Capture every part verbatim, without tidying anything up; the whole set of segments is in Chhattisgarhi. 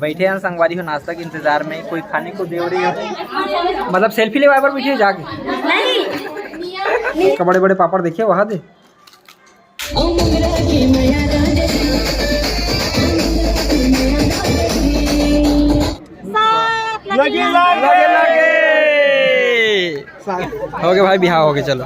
बैठे हैं संगवारी हो नाश्ता के इंतजार में, कोई खाने को दे रही हो, मतलब सेल्फी लेवाए बर बैठे हो जाके। नहीं। का बड़े बड़े पापड़ देखिए वहाँ दे। लगे, लगे। लगे, लगे। हो गया भाई, बिहाव हो गया, चलो।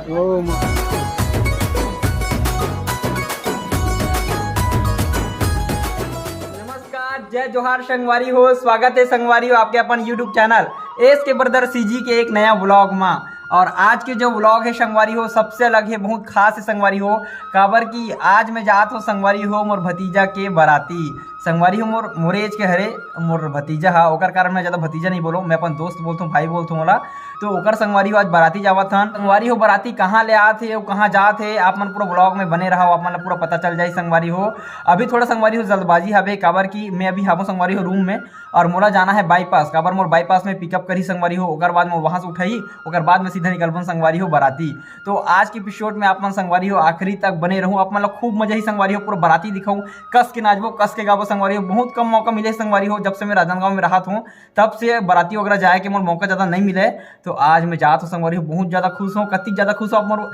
नमस्कार, जय जोहार संगवारी हो, स्वागत है संगवारी हो आपके अपन YouTube चैनल एस के ब्रदर सीजी के एक नया व्लॉग में। और आज के जो व्लॉग है संगवारी हो, सबसे अलग है, बहुत खास है संगवारी हो, काबर कि आज मैं जात हो संगवारी हो मोर भतीजा के बराती। संगवारी हो मोर, मोरे एज के हरे, मोर भतीजा हा, ओकर कारण मैं ज़्यादा भतीजा नहीं बोलूँ, मैं अपन दोस्त बोलथों, भाई बोलथों ओला। तो ओकर संगवारी हो आज बराती जावत हन। संगवारी हो बराती कहाँ ले आत हे अउ कहाँ जात हे, आप मन पूरा व्लॉग में बने रहा, आप मन ला पूरा पता चल जाही संगवारी हो। अभी थोड़ा संगवारी हो जल्दबाजी हवे, काबर कि मैं अभी हावों संगवारी हो रूम में, और मोला जाना है बाईपास, काबर मोर बाईपास में पिकअप करही संगवारी हो, ओकर बाद मोर वहाँ से उठाही, ओकर बाद में सीधा निकलबन संगवारी हो बराती। तो आज के एपिसोड में आप मन संगवारी हो आखिरी तक बने रहूँ, आप मन ला खूब मजा ही संगवारी हो, पूरा बराती दिखाऊँ, कस के नाचबो, कस के गाबो संगवारी हो। बहुत कम मौका मिले संगवारी हो, जब से मैं राजनांदगांव में रहत हूँ तब से बराती वगैरह जाए के मोर मौका ज़्यादा नहीं मिले। तो आज मैं जात हूँ संगवारी हो, बहुत ज़्यादा खुश हूँ, कति ज़्यादा खुश हूँ आप मोर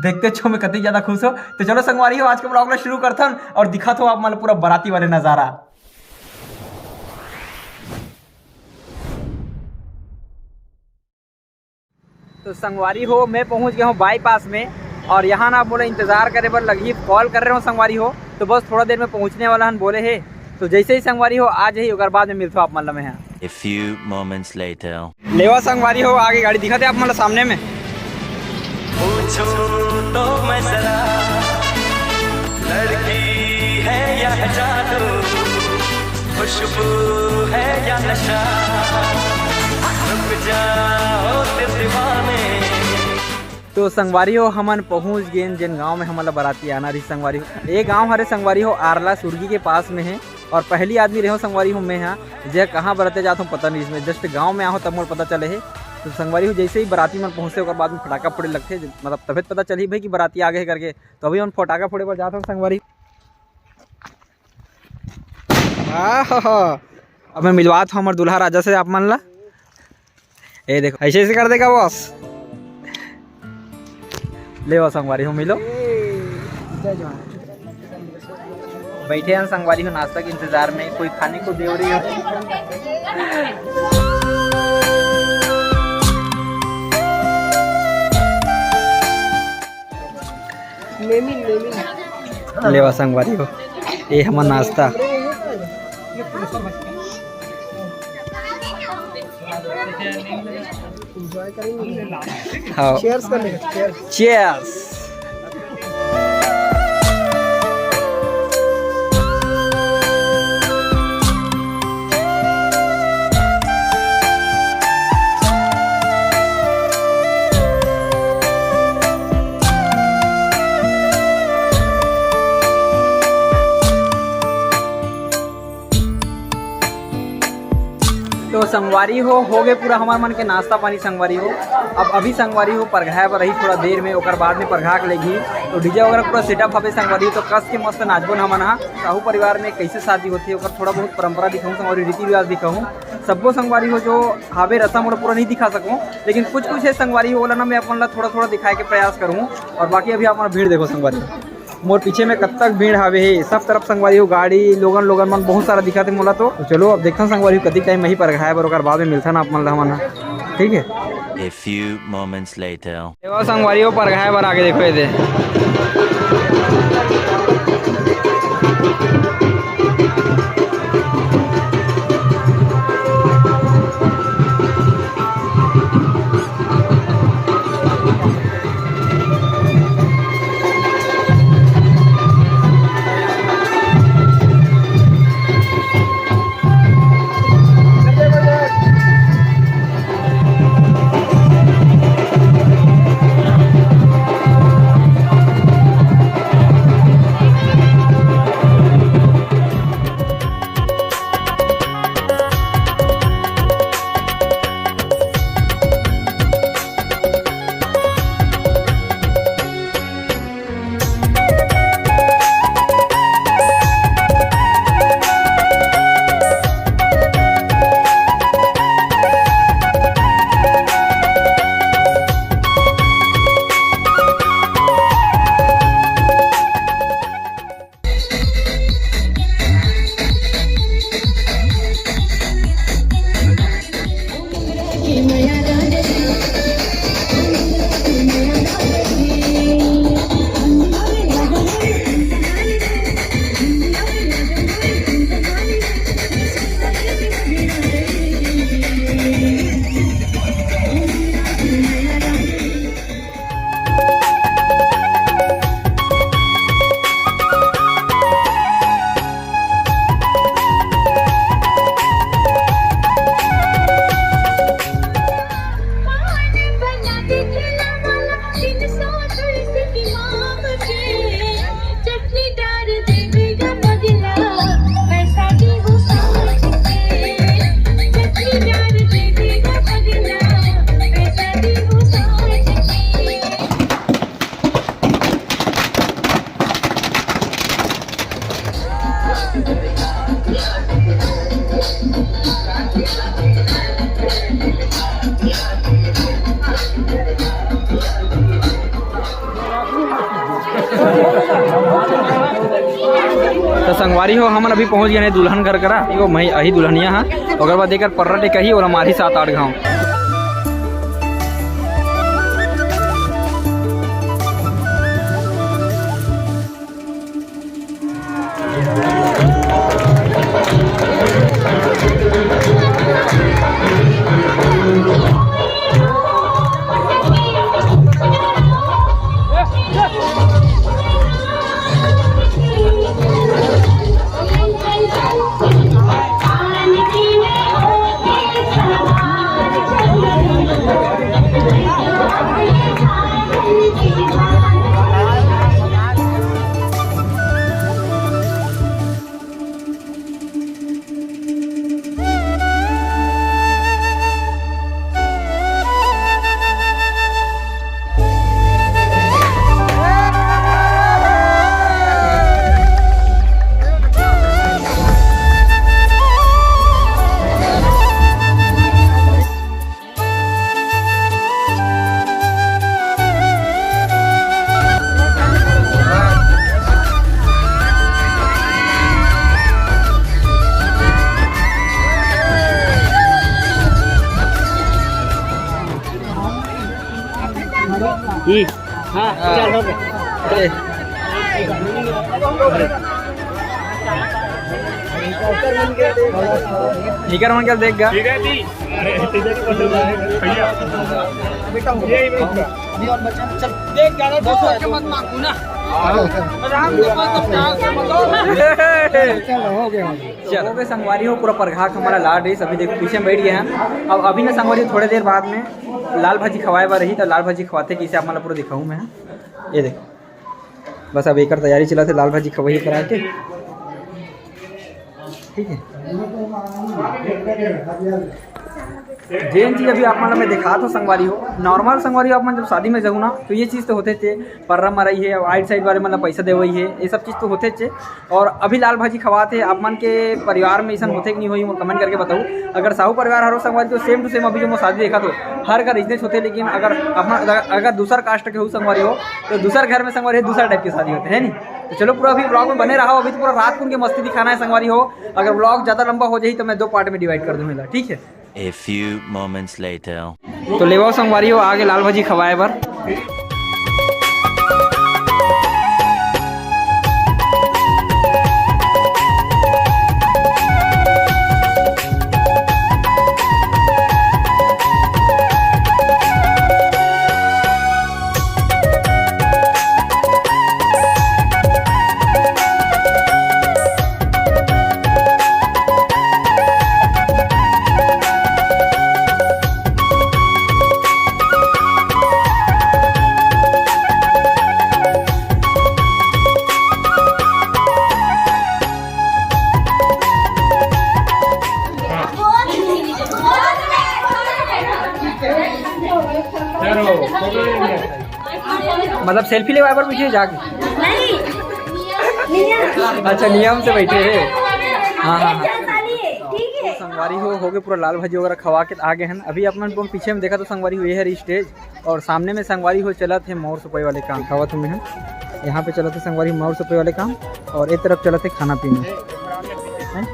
देखते छो मैं कति ज़्यादा खुश हूँ। तो चलो संगवारी हो, आज के व्लॉग ला शुरू करथन और दिखात हूँ आप मन ला पूरा बराती वाले नज़ारा। तो संगवारी हो, मैं पहुंच गया हूं बाईपास में और यहां ना मोला इंतजार करे बर लगही, कॉल करे रहे हों संगवारी हो, तो बस थोड़ा देर में पहुंचने वाला हन बोले हे। तो जैसे ही संगवारी हो आ जाही, ओकर बाद में मिलथों आप मन ला मैं यहां। A few moments later. लेवा संगवारी हो, आगे गाड़ी दिखत हे आप मन ला सामने में। पूछो तो मैं जरा, लड़की है या जादू, खुशबू है या नशा, रुक जाओ दिल दीवाने। तो संगवारी हो, हमन पहुंच गेन जेन गांव में हमन ला बराती आना रही संगवारी हो। ये गांव हरे संगवारी हो आरला सुरगी के पास में है और पहली आदमी रहो संगवारी हो मैं हा, जे कहाँ बराते जात हूँ पता नहीं, इसमें जस्ट गांव में आहो तब मोर पता चले है। तो संगवारी हो जैसे ही बराती मन पहुँचते ओकर बाद में फटाका फोड़े लगथे, मतलब तभे त पता चलही भाई कि बराती आ गए करके। तो अभी हम फटाका फोड़े बर जात हूँ संगवारी। आहा, अब मैं मिलवात हूँ हमर दूल्हा राजा से आप मन ला। ए देखो, ऐसे ऐसे कर देगा बॉस। लेवा संगवारी हो मिलो। बैठे हैं संगवारी हो नाश्ता के इंतजार में, कोई खाने को दे रही हो। लेवा संगवारी हो, ये हमर नाश्ता। हाँ। Cheers कर ले, cheers। Cheers। तो संगवारी हो, हो गए पूरा हमार मन के नाश्ता पानी संगवारी हो। अब अभी संगवारी हो परघाए बर रही थोड़ा देर में, ओकर बाद में परघा के लेगी। तो डीजे वगैरह पूरा सेटअप हवे संगवारी हो, तो कस के मस्त नाचबो न हमन हा। साहू परिवार में कैसे शादी होथे ओकर थोड़ा बहुत परंपरा दिखाऊँ संगवारी, रीति रिवाज दिखाऊँ। सब्बो संगवारी हो जो हावे रसम ओला पूरा नहीं दिखा सकूँ, लेकिन कुछ कुछ है संगवारी हो ओला ना मैं अपन ला थोड़ा थोड़ा दिखाए के प्रयास करूँ। और बाकी अभी आप मन भीड़ देखो संगवारी हो। मोर पीछे में कतक भीड़ हावे हे, सब तरफ संगवारी हो गाड़ी, लोगन, लोगन मन बहुत सारा दिखत हे मोला तो। तो चलो अब देखथन संगवारी हो कतिक टाइम वही परघाए बर, ओकर बाद में मिलथन आप मन ला हमन ह, ठीक है। A few moments later. देखो संगवारी हो परघाए बर आगे देखो ये दे। तो संगवारी हो, हमन अभी पहुंच गए हैं दुल्हन घर करा। वो मैं अही दुल्हनिया हा, ओकर बाद एकर पर्रा टेकही, ओला मारही सात आठ घाव। हम्म। हाँ, चल, हो गया। इकर मन के देख गा। ठीक है जी। अरे, इधर ही बोलो, भैया। ये ही बोलो। देख, ज्यादा जोर से मत मांगू ना। आराम से, बस, बस, बस, बस। चलो, हो गया, हो गया। चलो, हो गए संगवारी हो, पूरा परघा के हमारा लाल ड्रेस। अभी देखो, पीछे में बैठ गया है। अब अभी ना संगवारी हो, थोड़े देर बाद में लाल भाजी खवाए बर रही, तो लाल भाजी खवाथे कइसे, आप मन ला पूरा दिखाऊँ मैं। ये देखो, बस अब एकर तैयारी चलत हे, लाल भाजी खवाही करा के। ठीक है, जेन चीज अभी आप मन ला मैं दिखात हों संगवारी हो, normal संगवारी हो, आप मन जब शादी में जाहू ना, तो ये चीज तो होथे चे, पर्रा मरई हे, आइट साइड वाले मन ला पैसा देवई हे, ये सब चीज तो होथे चे। और अभी लाल भाजी खवात हे, आप मन के परिवार में अइसन होथे कि नहीं होही, मोर comment करके बताऊ। अगर साहू परिवार हरो संगवारी, तो same to same अभी जो मोर शादी देखत हो, हर घर अइसनेच होथे, लेकिन अगर अपन, अगर दूसर caste के हो संगवारी हो, तो दूसर घर में संगवारी हो, दूसर type के शादी होथे, है नी? तो चलो, पूरा अभी vlog में बने रहो, अभी तो पूरा रात कुन के मस्ती दिखाना है संगवारी हो। अगर vlog ज्यादा लंबा हो जाही, तो मैं दो part में divide कर दूँ एला, ठीक है? A few moments later। तो लेवा संगवारी हो, आगे लाल भाजी खवाए बर। मतलब selfie लेवाए बर बैठे जाके? नहीं। अच्छा, नियम से बैठे हैं। हाँ, हाँ, हाँ। ठीक है। संगवारी हो, हो गए पूरा लाल भाजी वगैरह खवा के आ गए हैं। अभी अपन पीछे में देखा तो संगवारी हो, ये है stage और सामने में संगवारी हो चलत हे मौर सुपाई वाले काम। दिखावत हूँ मैं, यहाँ पे चलत हे संगवारी मौर सुपाई वाले काम और एक तरफ चलत हे खाना पीना। हैं?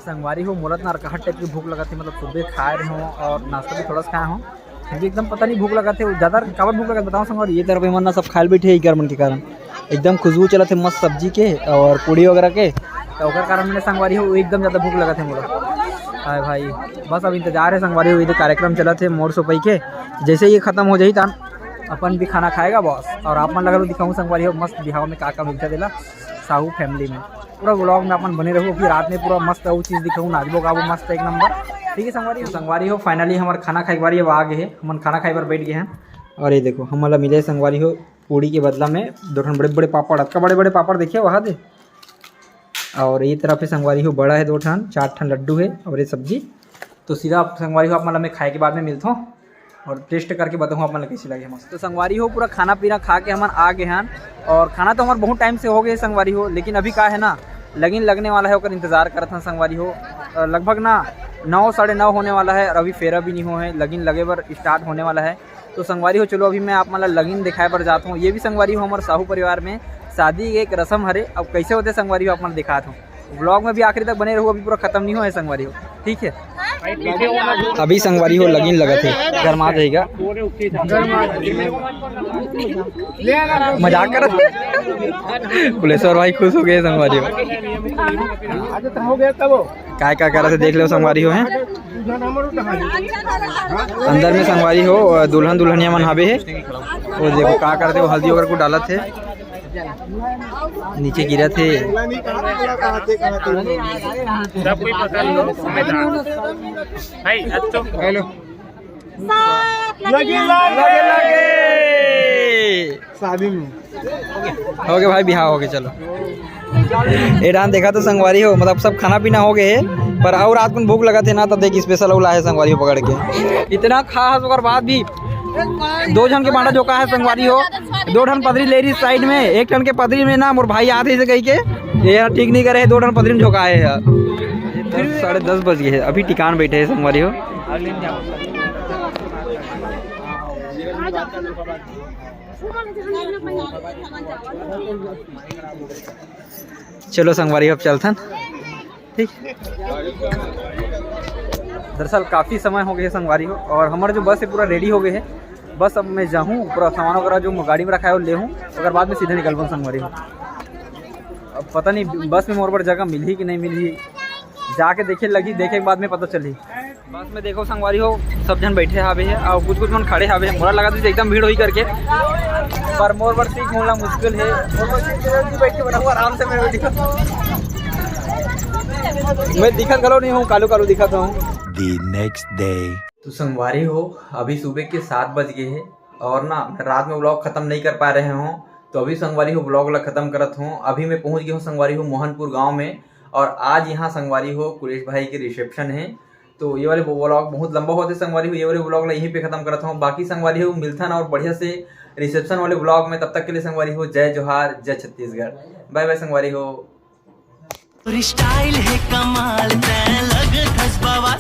संगवारी हो, मोला तो अरकहा type के भूख लगत हे, मतलब सुबह खाए रहे हो और नाश्ता भी थोड़ा सा खाए हो, फिर भी एकदम पता नहीं भूख लगत हे, ज्यादा काबर भूख लगत बताओ संगवारी। ये तरफ मन ना सब खाए बैठे हे, इकर मन के कारण एकदम खुशबू चलत हे मस्त सब्जी के और पूड़ी वगैरह के, तो ओकर कारण मैंने संगवारी हो एकदम ज्यादा भूख लगत हे मोला। हाय भाई, बस अब इंतजार है संगवारी हो, ये कार्यक्रम चलत हे मोर सोपई के, जैसे ये खत्म हो जाही तहन अपन भी खाना खाएगा बस। और आप मन लगा दिखाऊँ संगवारी हो मस्त बिहाव में का का मिलता देला साहू family में। पूरा vlog में अपन बने रहू, फिर रात में पूरा मस्त वो चीज दिखाऊँ, नाचबो गाबो मस्त एक नंबर। ठीक है संगवारी हो, संगवारी हो finally हमार खाना खाए के बारी अब आ गए है, हमन खाना खाए बर बैठ गए हैं। और ये देखो हमन ला मिले संगवारी हो पूड़ी के बदला में दो ठन बड़े बड़े पापड़, अतका बड़े बड़े पापड़ देखिए वहाँ दे। और ये तरफ है संगवारी हो बड़ा है दो ठन, चार ठन लड्डू है और ये सब्जी। तो सीधा आप संगवारी हो आप मन ला मैं खाए के बाद में मिलथों। और टेस्ट करके बताऊँ आप मन ला कैसी लगे। मस्त। तो संगवारी हो, पूरा खाना पीना खा के हमन आ गए हन, और खाना तो हमार बहुत टाइम से हो गए संगवारी हो, लेकिन अभी का है ना, लगिन लगने वाला है, ओकर इंतजार करत हन संगवारी हो। अ, लगभग ना नौ, साढ़े नौ होने वाला है और अभी फेरा भी नहीं हो है, लगिन लगे बर स्टार्ट होने वाला है। तो संगवारी हो, चलो अभी मैं आप मन ला लगिन दिखाए बर जात हूँ। ये भी संगवारी हो, हमारे साहू परिवार में शादी के एक रस्म हरे। अब कैसे होते संगवारी हो, आप मन ला दिखात हूँ। व्लॉग में भी आखिरी तक बने रहो, अभी पूरा खत्म नहीं हुआ है संगवारी हो, ठीक है? अभी संगवारी हो लगिन लगत है, गरमा जाएगा। मजाक करत है। कुलेश्वर भाई खुश हो गए संगवारी हो। काय का करत है देख लो संगवारी हो हैं। अंदर में संगवारी हो, दुल्हन दुल्हनिया मन हावे है। वो देखो का करते, वो हल्दी वगैरह को डालत है। नीचे गिरत हे। सब कोई पकड़ लो। भाई, अब तो हेलो। लगे, लगे। शादी में। हो गए भाई, बिहाव हो गए, चलो। ए डान देखा तो संगवारी हो, मतलब सब खाना पीना हो गए है, पर और रात को भूख लगा थे ना, तब देख स्पेशल अउ लाए संगवारी हो पकड़ के। इतना खा हस ओकर बाद भी दो झन के बांटा झोका है संगवारी हो। दो ठन पदरी ले रही साइड में, एक ठन के पदरी में ना मोर भाई आते से कही के, ये यार ठीक नहीं करे, दो ठन पदरी में झोंका है यार। दस, साढ़े दस बज गए हैं, अभी टिकान बैठे हैं संगवारी हो। चलो संगवारी, अब चलथन। ठीक। दरअसल काफ़ी समय हो गए संगवारी हो, और हमारा जो बस है पूरा रेडी हो गए है। बस अब मैं जाहूँ, पूरा सामान वगैरह जो गाड़ी में रखा है वो ले हूँ, ओकर बाद में सीधे निकलबो संगवारी हो। अब पता नहीं बस में मोर बर जगह मिलही कि नहीं मिलही, जाके देखे लगी, देखे के बाद में पता चली। बस में देखो संगवारी हो, सब झन बैठे हावे है और कुछ कुछ मन खड़े हावे है। मोला लगा था एकदम भीड़ होही करके, पर मोर बर सीट मिलना मुश्किल है। मोर बर सीट मिलना, बैठ के बनाऊँ आराम से मैं वीडियो। मैं दिखत घलो नहीं हूँ, कालू कालू दिखत हूँ। The next day. तो संगवारी हो, अभी सुबह के सात बज गए हैं और ना मैं रात में व्लॉग ख़त्म नहीं कर पा रहे हूँ, तो अभी संगवारी हो व्लॉग ला ख़त्म करत हूँ। अभी मैं पहुँच गया हूँ संगवारी हो मोहनपुर गाँव में, और आज यहाँ संगवारी हो कुलेश भाई के रिसेप्शन है। तो ये वाले व्लॉग बहुत लंबा होते संगवारी हो, ये वाले व्लॉग ला यहीं पे खत्म करत हूँ। बाकी संगवारी हो मिलथन और बढ़िया से रिसेप्शन वाले व्लॉग में। तब तक के लिए संगवारी हो जय जोहार, जय छत्तीसगढ़, बाय बाय संगवारी हो। स्टाइल है कमाल, तै लग धस बवाल।